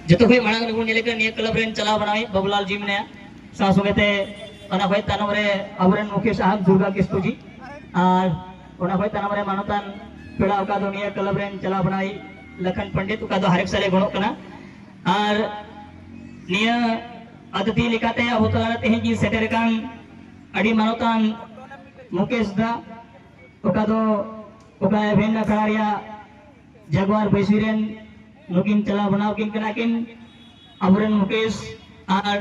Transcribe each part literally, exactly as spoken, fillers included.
ᱡᱚᱛᱚ ᱠᱷᱚᱱ ᱢᱟᱲᱟᱝ ᱨᱮᱵᱚᱱ ᱧᱮᱞᱮ ᱠᱟᱱᱟ ᱱᱤᱭᱟᱹ ᱠᱞᱟᱵᱽ ᱨᱮᱱ ᱪᱟᱞᱟᱣ ᱵᱟᱱᱟᱣᱤᱡ ᱵᱟᱵᱩᱞᱟᱞ ᱡᱤ ᱢᱮᱱᱟᱭᱟ, ᱥᱟᱶ ᱥᱚᱸᱜᱮ ᱛᱮ ᱚᱱᱟ ᱠᱷᱚᱱ ᱛᱟᱭᱱᱚᱢ ᱨᱮ ᱟᱵᱚᱨᱮᱱ ᱢᱩᱠᱷᱤᱭᱟᱹ ᱥᱟᱦᱮᱵᱽ ᱫᱩᱨᱜᱟ ᱠᱤᱥᱠᱩ ᱡᱤ, ᱟᱨ ᱚᱱᱟ ᱠᱷᱚᱱ ᱛᱟᱭᱱᱚᱢ ᱨᱮ ᱢᱟᱱᱚᱛᱟᱱ ᱯᱮᱲᱟ, ᱚᱠᱟ ᱫᱚ ᱱᱤᱭᱟᱹ ᱠᱞᱟᱵᱽ ᱨᱮᱱ ᱪᱟᱞᱟᱣ ᱵᱟᱱᱟᱣᱤᱡ ᱞᱟᱠᱷᱟᱱ ᱯᱚᱱᱰᱤᱛ, ᱚᱠᱟ ᱫᱚ ᱦᱟᱨᱮᱠ ᱥᱟᱞᱮ ᱜᱚᱲᱚᱜ ᱠᱟᱱᱟ᱾ ᱟᱨ ᱱᱤᱭᱟᱹ ᱟᱛᱤᱛᱷᱤ ᱞᱮᱠᱟᱛᱮ ᱟᱵᱚ ᱛᱟᱞᱟᱨᱮ ᱛᱮᱦᱮᱧ ᱜᱮ ᱥᱮᱴᱮᱨ ᱟᱠᱟᱱ ᱟᱹᱰᱤ ᱢᱟᱱᱚᱛᱟᱱ ᱢᱩᱠᱮᱥ ᱫᱟ, ᱚᱠᱟ ᱫᱚ ᱚᱠᱟ ᱮᱵᱷᱮᱱ ᱟᱠᱷᱲᱟ ᱨᱮᱭᱟᱜ ᱡᱟᱜᱣᱟᱨ ᱵᱟᱹᱭᱥᱤ ᱨᱮᱱ ᱱᱩᱠᱤᱱ ᱪᱟᱞᱟᱣ ᱵᱟᱱᱟᱣ ᱠᱤᱱ ᱠᱟᱱᱟ ᱠᱤᱱ ᱟᱵᱚᱨᱮᱱ ᱢᱩᱠᱮᱥ ᱟᱨ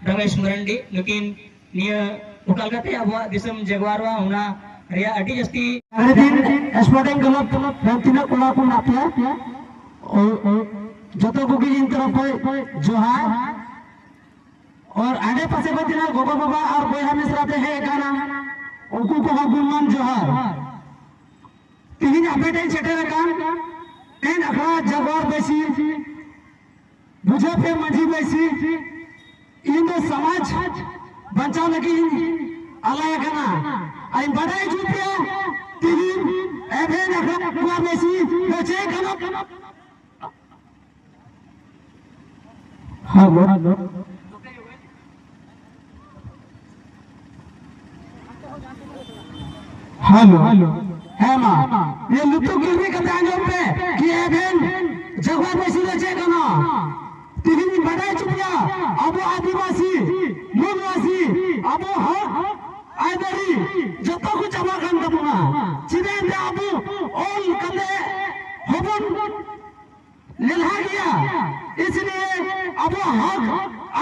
ᱨᱚᱢᱮᱥ ᱢᱟᱨᱟᱱᱰᱤ, ᱱᱩᱠᱤᱱ ᱱᱤᱭᱟᱹ ᱚᱠᱟ ᱞᱮᱠᱟᱛᱮ ᱟᱵᱚᱣᱟᱜ ᱫᱤᱥᱚᱢ ᱡᱟᱜᱣᱟᱨᱚᱜᱼᱟ, ᱚᱱᱟ ᱨᱮᱭᱟᱜ ᱟᱹᱰᱤ ᱡᱟᱹᱥᱛᱤ ᱟᱹᱰᱤ ᱫᱤᱱ ᱥᱯᱳᱨᱴᱤᱝ ᱠᱞᱟᱵᱽ ᱨᱮᱱ ᱛᱤᱱᱟᱹᱜ ᱠᱚᱲᱟ ᱠᱚ ᱢᱮᱱᱟᱜ ᱯᱮᱭᱟ, ᱳ, ᱳ, ᱡᱚᱛᱚ ᱠᱚᱜᱮ ᱤᱧ ᱛᱚᱨᱚᱯ ᱠᱷᱚᱱ ᱡᱚᱦᱟᱨ᱾ ᱟᱨ ᱟᱰᱮ ᱯᱟᱥᱮ ᱠᱚ ᱛᱤᱱᱟᱹᱜ ᱜᱚᱜᱚ ᱵᱟᱵᱟ ᱟᱨ ᱵᱚᱭᱦᱟ ᱢᱤᱥᱨᱟ ᱛᱮ ᱦᱮᱡ ᱟᱠᱟᱱᱟ, ᱩᱱᱠᱩ ᱠᱚᱦᱚᱸ ᱜᱩᱱᱢᱟᱱ ᱡᱚᱦᱟᱨ᱾ ᱛᱤᱦᱤᱧ ᱟᱯᱮ ᱴᱷᱮᱱ ᱥᱮᱴᱮᱨ ᱟᱠᱟᱱ ᱮᱱ ᱟᱠᱷᱲᱟ ᱡᱟᱜᱣᱟᱨ ᱵᱟᱹᱭᱥᱤ ᱵᱩᱡᱷᱟᱹᱣ ᱯᱮ ᱢᱟᱹᱡᱷᱤ ᱵᱟᱹᱭᱥᱤ, ᱤᱧ ᱫᱚ ᱥᱚᱢᱟᱡᱽ ᱵᱟᱧᱪᱟᱣ ᱞᱟᱹᱜᱤᱫ ᱤᱧ ᱟᱞᱟᱭ ᱟᱠᱟᱱᱟ᱾ ᱟᱨ ᱤᱧ ᱵᱟᱰᱟᱭ ᱦᱚᱪᱚ ᱯᱮᱭᱟ, ᱛᱤᱦᱤᱧ ᱮᱵᱷᱮᱱ ᱟᱠᱷᱲᱟ ᱡᱟᱜᱣᱟᱨ ᱵᱟᱹᱭᱥᱤ ᱫᱚ ᱪᱮᱫ ᱠᱟᱱᱟ? ᱦᱮᱞᱳ᱾ ᱦᱮᱞᱳ᱾ ᱦᱮᱸ ᱢᱟ, ᱱᱤᱭᱟᱹ ᱞᱩᱛᱩᱨ ᱠᱤᱞᱵᱤ ᱠᱟᱛᱮ ᱟᱸᱡᱚᱢ ᱯᱮ, ᱠᱤ ᱮᱵᱷᱮᱱ ᱡᱟᱜᱣᱟᱨ ᱵᱟᱹᱭᱥᱤ ᱫᱚ ᱪᱮᱫ ᱠᱟᱱᱟ? ᱛᱤᱦᱤᱧ ᱤᱧ ᱵᱟᱰᱟᱭ ᱦᱚᱪᱚ ᱯᱮᱭᱟ, ᱟᱵᱚ ᱟᱹᱫᱤᱵᱟᱹᱥᱤ, ᱢᱩᱞᱵᱟᱹᱥᱤ, ᱟᱵᱚ ᱦᱚᱠ ᱟᱹᱭᱫᱟᱹᱨᱤ ᱡᱚᱛᱚ ᱠᱚ ᱪᱟᱵᱟᱜ ᱠᱟᱱ ᱛᱟᱵᱚᱱᱟ᱾ ᱪᱮᱫᱟᱜ ᱮᱱᱛᱮ ᱟᱵᱚ ᱚᱞ ᱠᱟᱛᱮ ᱦᱚᱵᱚᱱ ᱞᱮᱞᱦᱟ ᱜᱮᱭᱟ, ᱤᱥᱞᱤᱭᱮ ᱟᱵᱚ ᱦᱚᱠ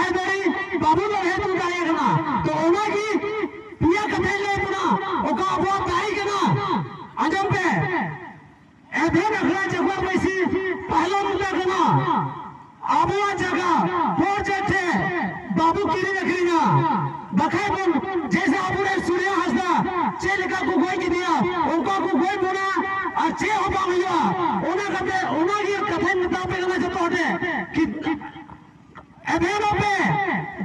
ᱟᱹᱭᱫᱟᱹᱨᱤ ᱵᱟᱵᱚ ᱞᱟᱹᱲᱦᱟᱹᱭ ᱛᱩᱫ ᱫᱟᱲᱮᱭᱟᱜ ᱠᱟᱱᱟ᱾ ᱛᱚ ᱚᱱᱟᱜᱮ ᱯᱮᱭᱟ ᱠᱟᱛᱷᱟᱧ ᱞᱟᱹᱭ ᱵᱚᱱᱟ, ᱚᱠᱟ ᱟᱵᱚᱣᱟᱜ ᱫᱟᱲᱮ ᱠᱟᱱᱟ᱾ ᱟᱸᱡᱚᱢ ᱯᱮ, ᱮᱵᱷᱮᱱ ᱟᱠᱷᱲᱟ ᱡᱟᱜᱣᱟᱨ ᱵᱟᱹᱭᱥᱤ ᱯᱟᱦᱞᱟ ᱢᱩᱫᱽᱫᱟ ᱠᱟᱱᱟ᱾ ᱟᱵᱚᱣᱟᱜ ᱡᱟᱭᱜᱟ ᱯᱨᱚᱡᱟ ᱴᱷᱮᱱ ᱵᱟᱵᱚ ᱠᱤᱨᱤᱧ ᱟᱹᱠᱷᱨᱤᱧᱟ, ᱵᱟᱠᱷᱟᱡ ᱵᱚᱱ ᱡᱮᱭᱥᱮ ᱟᱵᱚᱨᱮᱱ ᱥᱩᱨᱭᱟ ᱦᱟᱸᱥᱫᱟ ᱪᱮᱫ ᱞᱮᱠᱟ ᱠᱚ ᱜᱚᱡ ᱠᱮᱫᱮᱭᱟ, ᱚᱱᱠᱟ ᱠᱚ ᱜᱚᱡ ᱵᱚᱱᱟ᱾ ᱟᱨ ᱪᱮᱫ ᱦᱚᱸ ᱵᱟᱝ ᱦᱩᱭᱩᱜᱼᱟ᱾ ᱚᱱᱟ ᱠᱟᱛᱮ ᱚᱱᱟᱜᱮ ᱠᱟᱛᱷᱟᱧ ᱢᱮᱛᱟ ᱯᱮ ᱠᱟᱱᱟ ᱡᱚᱛᱚ ᱦᱚᱲ ᱴᱷᱮᱱ ᱠᱤ ᱮᱵᱷᱮᱱᱚᱜ ᱯᱮ,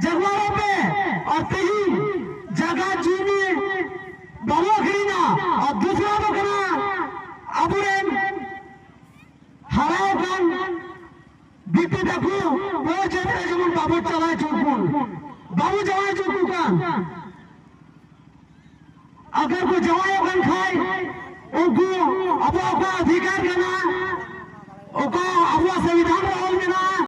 ᱡᱟᱜᱣᱟᱨᱚᱜ ᱯᱮ᱾ ᱟᱨ ᱛᱮᱦᱤᱧ ᱡᱟᱭᱜᱟ ᱡᱩᱢᱤ ᱵᱟᱵᱚ ᱟᱹᱠᱷᱨᱤᱧᱟ᱾ ᱟᱨ ᱫᱩᱥᱨᱟ ᱫᱚ ᱠᱟᱱᱟ ᱟᱵᱚᱨᱮᱱ ᱦᱟᱨᱟᱣ ᱟᱠᱟᱱ ᱵᱤᱴᱤ ᱩᱱᱠᱩ ᱯᱨᱚᱭᱳᱡᱚᱱ ᱨᱮ ᱡᱮᱢᱚᱱ ᱵᱟᱵᱚ ᱪᱟᱞᱟᱣ ᱦᱚᱪᱚ ᱠᱚ, ᱵᱟᱵᱚ ᱡᱟᱶᱟᱭ ᱦᱚᱪᱚ ᱠᱚ ᱠᱟᱱ᱾ ᱟᱜᱟᱨ ᱠᱚ ᱡᱟᱶᱟᱭᱚᱜ ᱠᱟᱱ ᱠᱷᱟᱡ, ᱩᱱᱠᱩ ᱟᱵᱚᱣᱟᱜ ᱚᱠᱟ ᱚᱫᱷᱤᱠᱟᱨ ᱠᱟᱱᱟ, ᱚᱠᱟ ᱟᱵᱚᱣᱟᱜ ᱥᱚᱝᱵᱤᱫᱷᱟᱱ ᱨᱮ ᱚᱞ ᱢᱮᱱᱟᱜᱼᱟ,